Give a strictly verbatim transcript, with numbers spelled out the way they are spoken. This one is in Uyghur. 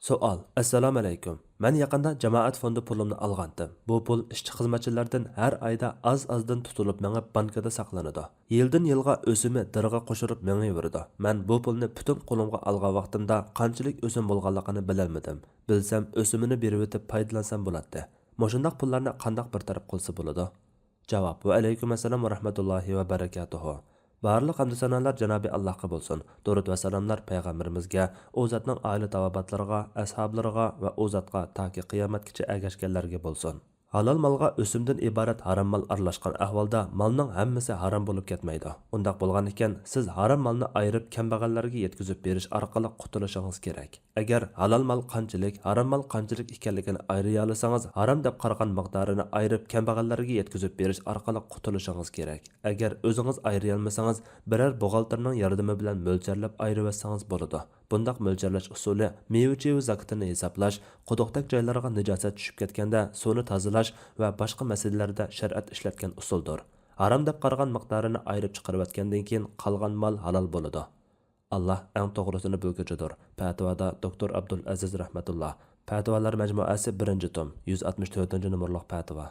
سوئال. ئەسسالامۇئەلەيكۇم. مەن يېقىندا جامائەت فوندى پۇلۇمنى ئالغانتىم. بۇ پۇل ئىشچى-خىزمەتچىلەردىن ھەر ئايدا ئاز-ئازدىن تۇتۇلۇپ مېڭىپ بانكىدا ساقلىنىدۇ. يىلدىن يىلغا ئۆسۈمى دىرغا قوشۇلۇپ مېڭىۋېرىدۇ. مەن بۇ پۇلنى پۈتۈن قولۇمغا ئالغان ۋاقتىمدا قانچىلىك ئۆسۈم بولغانلىقىنى بىلەلمىدىم. بىلسەم، ئۆسۈمىنى بېرىۋېتىپ پايدىلانسام بولاتتى. مۇشۇنداق پۇللارنى قانداق بىر تەرەپ قىلسا بولىدۇ؟ جاۋاب. ۋەئەلەيكۇم ئەسسالام ۋەرەھمەتۇللاھى ۋەبەرىكاتۇھۇ. بارلىق ھەمدۇ سانالار جانابى ئاللاھقا بولسۇن. دۇرۇد ۋە سالاملار پەيغەمبىرىمىزگە، ئۇ زاتنىڭ ئائىلە تاۋابىئاتلىرىغا، ئەسھابلىرىغا ۋە ئۇ زاتقا تاكى قىيامەتكىچە ئەگەشكەنلەرگە بولسۇن. ھالال مالغا ئۆسۈمدىن ئىبارەت ھارام مال ئارىلاشقان ئەھۋالدا مالنىڭ ھەممىسى ھارام بولۇپ كەتمەيدۇ. ئۇنداق بولغانىكەن، سىز ھارام مالنى ئايرىپ كەمبەغەللەرگە يەتكۈزۈپ بېرىش ئارقىلىق قۇتۇلۇشىڭىز كېرەك. ئەگەر ھالال مال قانچىلىك، ھارام مال قانچىلىك ئىكەنلىكىنى ئايرىيالىسىڭىز، ھارام دەپ قارىغان مىقدارىنى ئايرىپ كەمبەغەللەرگە يەتكۈزۈپ بېرىش ئارقىلىق قۇتۇلۇشىڭىز كېرەك. ئەگەر ئۆزىڭىز ئايرىيالمىسىڭىز، بىرەر بوغالتىرنىڭ ياردىمى بىلەن مۆلچەرلەپ ئايرىۋەتسىڭىز بولىدۇ. بۇنداق مۆلچەرلەش ئۇسۇلى مېۋە-چېۋە زاكىتىنى ھېسابلاش، قۇدۇقتەك جايلارغا نىجاسەت چۈشۈپ كەتكەندە سۇنى تازىلاش ۋە باشقا مەسىلىلەردە شەرىئەت ئىشلەتكەن ئۇسۇلدۇر. ھارام دەپ قارىغان مىقدارىنى ئايرىپ چىقىرىۋەتكەندىن كېيىن قالغان مال ھالال بولىدۇ. ئاللا ئەڭ توغرىسىنى بىلگۈچىدۇر. پەتىۋادا دوكتور ئابدۇل ئەزىز رەھمەتۇللا. پەتىۋالار مەجمۇئەسى، بىرىنچى توم، يۈز ئاتمىش تۆتىنچى نومۇرلۇق پەتىۋا.